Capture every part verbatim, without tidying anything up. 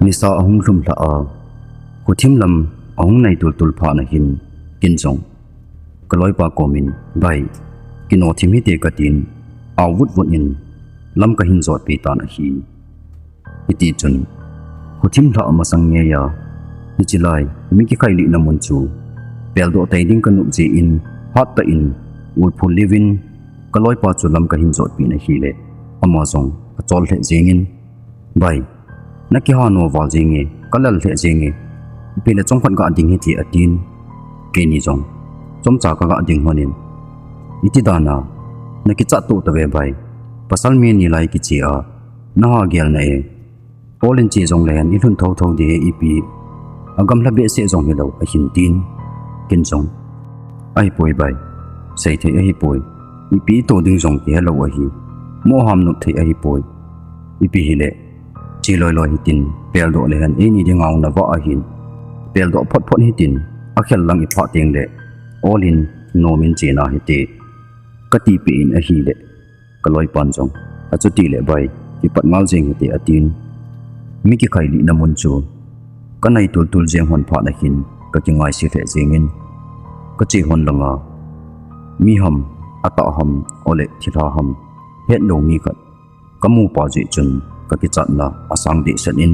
Nisa ahung lhum lhah a, khothim lam ahung nai tultul phat na hin, ken jong ka loipa komin, "Bai, kino thim hite," katin, au vut vut in lam kahin jotpi tan ahi. Hiti chun, khothim lhah masang ngeiya, hiche lai mi kikhai lihna mun chu peldoh tei ding kanop jeh in, hattah in, ulphul liuvin ka loipa chu lam kahin jotpi in ahile, ama jong achol lheh jengin, "Bai, nakiha nom val jenge, kalal lheh jenge, ipi le chomkhat ga ding hite," atin. Keini jong chomcha kaga ding lhonin, "Iti dana nakichat to tave bai, pasal mi ni lai kiche a, naha gel na e, Paul in che jongle hen ilhun thotho ding e ipi, agamla behseh jong hilou ahin," tin. Ken jong, "Ahipoi bai, seithei ahipoi, ipi ito ding jong kihelou ahi, moham nop thei ahipoi, ipi hile, che loiloi hitin, peldoh le hen eini dinga nava ahin, peldoh phot phot hitin, akhel lang iphah tengle, olin nomin chena hite," katipeh in ahile, ka loipan jong, "Achutile bai, kipat ngal jeng hite," atin. Mi kikhai lihna mun chu kanai tultul jeng lhon phat na hin, kakingaisih lheh jengin, kache lhon langa, mi ham, atah ham, ole thilha ham, hetlou mi khat kamu pah jeh chun, kakichatna asang dehset in,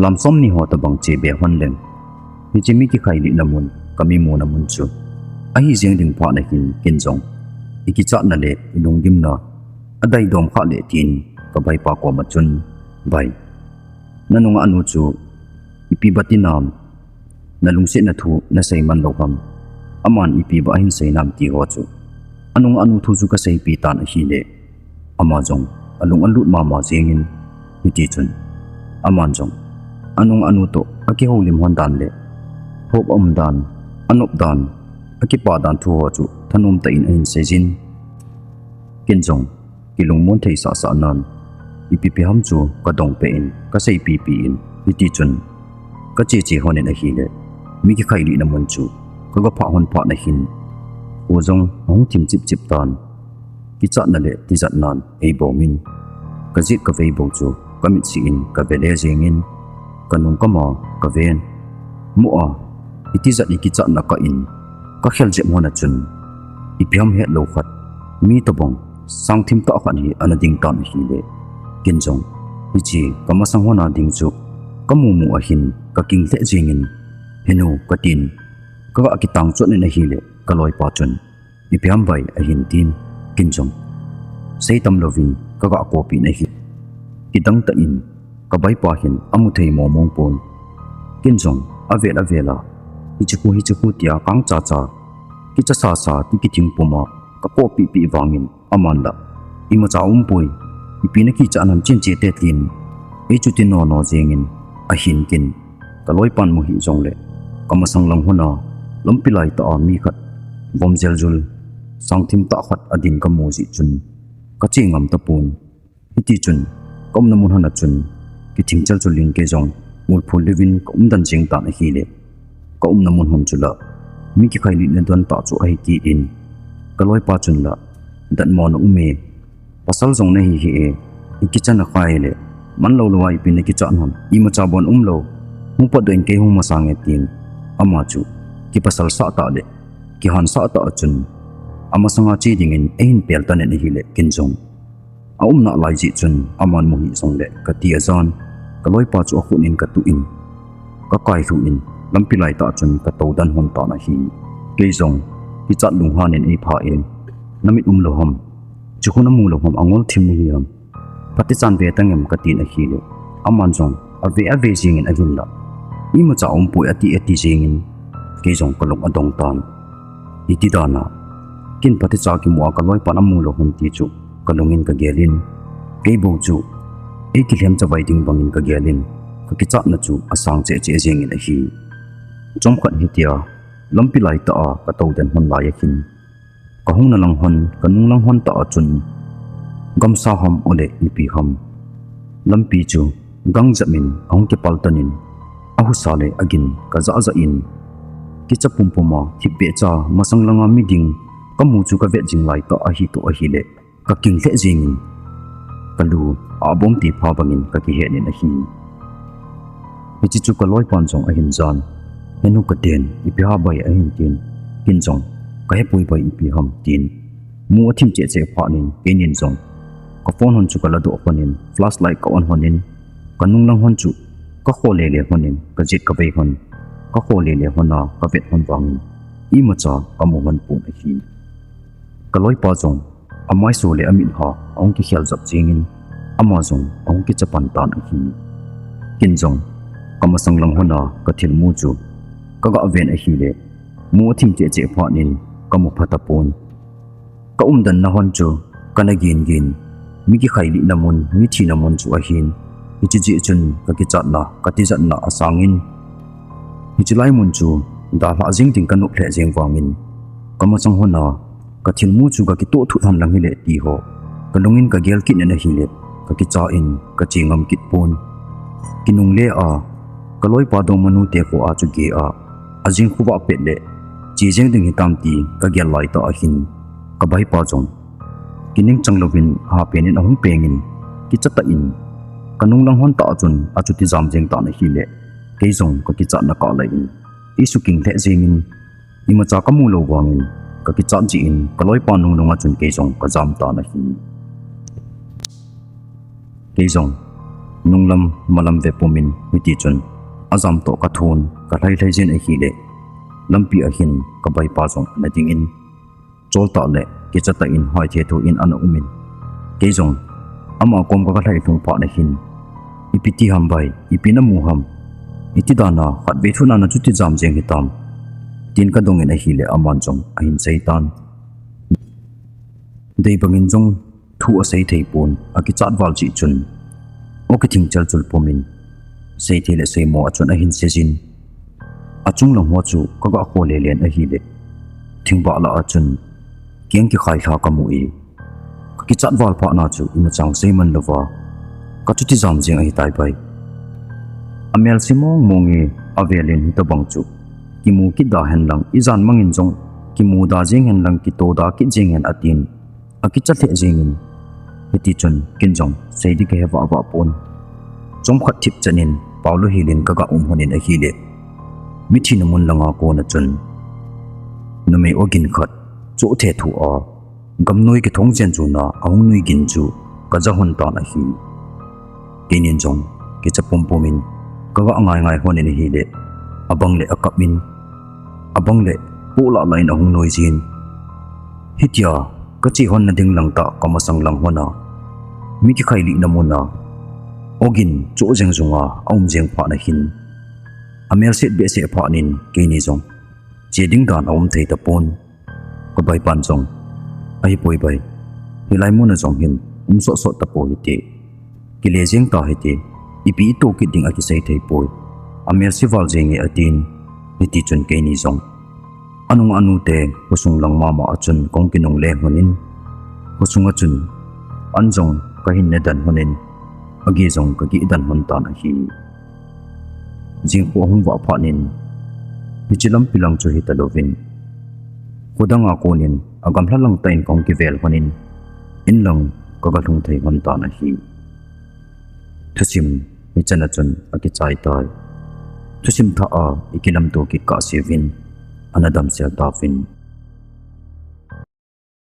lam somni ho tobang che be lhon leng, hiche mi kikhai lihna mun, kami muna mun chu ahi jeng ding phat na hin, ken jong ikichatna le ilunggimna adei dom khah le tin, ka baipa koma chun, "Bai, nanunga nu chu ipi bati nam, nalungsetna thu nasei man lou ham, aman ipi ba ahin sei nam?" ti ho chu, anunga nu thu chu kaseipi tan ahile, ama jong alung alut mama jengin, hiti chun, aman jong anunga nu toh akihoulim lhon dan le hop aum dan, anop dan, akipah dan thu ho chu thanom tah in ahin seijin. Ken jong kilungmon thei sahsah nan, ipi pi ham chu kadong peh in, kaseipipi in, hiti chun kache che lhonin ahile, mi kikhai lihna mun chu kaga phah lhon phat na hin, kho jong ahung thim chip chip tan, kichatna le tijatnan eibomin, kajet kavei bou chu kamitsi in kave le jengin, kanung kama kaven, mo a, itijat ikichatna kah in kakhel jep lhon a chun, ipi ham hetlou khat, mi tobang sangthim tah khat hi ana ding tan ahile, ken jong hiche kamasang lhon a ding chu kamu mu ahin kaking lheh jengin, "Henu," katin, kaga kitang chot in ahile, ka loipa chun, "Ipi ham bai?" ahin tin, ken jong seitam louvin kaga kopi in ahi. Kidang tah in ka baipa hin amu thei momong pon, ken jong avel avel a, "Hiche khu, hiche khu," tia kang chacha, kicha sasa ti kithing puma kakopipi vangin, aman la, "Imacha umpoi, ipi nakichat nam, chen chete," tin, ei chuti nono jengin ahin, ken ka loipan mu hih jongle, kamasang lang lhon a, lampi laitah a mi khat vom jeljul, sangthim tah khat adin kamu jeh chun, kache ngam tapon. Hiti chun, kaumna mun lhon a chun, kithing chel chu ling kei jong, ulphul liuvin kaum den jeng tan ahile, kaumna mun lhon chu la, mi kikhai lihna don tah chu ahi kit in, ka loipa chun la, "Datmo na um e, pasal jong nahi hih e, ikichat na khai le, man lou lou a ipi nakichat nam, imacha bon umlou, hung potdoh in kei hung masang e," tin, ama chu kipasal sah tah le kihansah tah a chun, amasanga che dingin eihin pel tan in ahile, ken jong aumna lai jeh chun aman mu hih jongle kati ajan, ka loipa chu akhut in katuh in, kakailhu in, lampi laitah chun katou den lhon tan ahi. Kei jong kichat lunghan in eipha in, "Namit umlou ham? Hiche khu namu lou ham? Angol thim nahi ham? Phatechan ve tang em?" katin ahile, aman jong ave ave jengin ahin la, "Imacha umpoi," ati ati jengin, kei jong kalung adong tan. Iti dana ken phatecha kimu a ka loipan amu lou ham ti chu kalungin kagelin, kei bou chu ei kilhem chavai ding bangin kagelin, kakichatna chu asang cheh cheh jengin ahi. Chomkhat hitia, lampi laitah a katou den lhon lai a hin, kahungna lang lhon, kanung lang lhon tah a chun, gamsa ham ole ipi ham, lampi chu gangjap in ahung kipal tan in, ahusa le agin kajah jah in, kicha pumpum a thipbeh cha masang langa mi ding kamu chu kavet jing laitah ahi toh ahile, kaking lheh jengin, kalu abom tipha bangin kakihet in ahi. Hiche chu kaloipan jong ahin jan. Henu kaden, ipi ham bai ahin tin. Ken jong, kahepoi bai ipi ham tin. Mu athim cheh cheh phat in, keinin jong ka phone hon chu kaladoh lhonin, flashlight ka on lhonin, kanung lang hon chu kakho lele lhonin, kajet kavei lhon, kakho lele lhon a kavet lhon vangin, imacha kamu lhon pon ahi. Kaloipa jong amaiso le amit ha ahung kikhel jap jengin, ama jong ahung kicha pan tan ahi. Ken jong kamasang lang hon a kathilmu chu kaga ven ahile, mu athim cheh cheh phat in kamu phatapon. Ka umdan na hon chu kana gin gin, mi kikhai lihna mun, mi thina mun chu ahin. Hiche jeh chun kakichatna, katijatna asangin, hiche lai mun chu dalhah jeng ding kanop lheh jeng vangin, kamasang hon a kathilmu chu kakitoh thut lhon lang hile ti ho kalungin kagel kit in ahile, kakicha in kache ngam kit pon. Kinungle a, kaloipa dongmanu te kho a chu ge a, ajing khovah pet le che jeng ding hitam ti kagel laitah ahin, kabaipa jong kining chang louvin hapen in ahung pengin, kichatah in, kanung lang hon tah chun achuti jam jeng tan ahile, kei jong kakichatna kah lai in, isuking lheh jengin, imacha kamu lou vangin, kakichat jeh in kaloipa nunglung a chun kei jong kajam tan ahi. Kei jong nunglam malam ve pumin, hitichun ajam toh kathon kalhai lhai jin ahile, lampi ahin kabaipa jong ana dingin, choltah le kichatah in haithetho in ana umin, kei jong ama kom kaga lhai lhung phat nahin, ipi ti ham bai, ipi namu ham, iti dan a khatvei thun a nachuti jam jeng hitam, tin kadongin ahile aman jong ahin seitan. Dei bangin jong thu asei thei pon, akichat val jeh chun, o kithing chelchul pumin, seithei le seimo a chun ahin seijin. Achung lang ho chu kaga kho lelen ahile, thingbah lah a chun keng kikhai lha kamu e. Kakichat val phat na chu imacha seiman louva kachuti jam jeng ahitai bai. Amelse mong mong e, avel in hitobang chu kimu kit da henlang, ijan mangin jong kimu da jeng henlang, kito da kit jeng hen atin, akicha lheh jengin, hitichun ken jong sei ding kahe vah vah pon. Chomkhat thipchan in paolou hilin kaga um lhonin ahile, mithina mun langa kona chun numei ogin khat choh thetho a, gamnoi kithong jen jun a ahung nui gin chu kaja lhon tan ahi. Keinin jong kicha pumpum in kaga ngai ngai lhonin ahile, abang le akap in, abang le poh lah lah in ahung noi jin. Hitia kache lhon na ding lang tah kamasang lang lhon a, mi kikhai lihna mun a ogin choh jeng jung a aum jeng phat nahin, amelset behseh phat in keini jong che ding dan aum thei tapon. Kabaipan jong, ahipoi bai, hilai mun a jong hin um sohsoh tapoi hite, kile jeng ta hite, ipi ito kit ding akisei thei poi, amelse val jenge atin. Hitichun keini jong anung anu te khosung lang mama a chun kahung kinungle lhonin, khosung a chun an jong kahin ne den lhonin, agi jong kagih den lhon tan ahi. Jingkho ahung vah phat in, hiche lampi lang chu hita louvin, khodang a konin agamlha lang tah in kahung kivel lhonin, in lang kaga lhung thei lhon tan ahi. Thusim hichan a chun akichai tai. Thusim thah a ikilamto kit kahseuvin, ana damsel tauvin.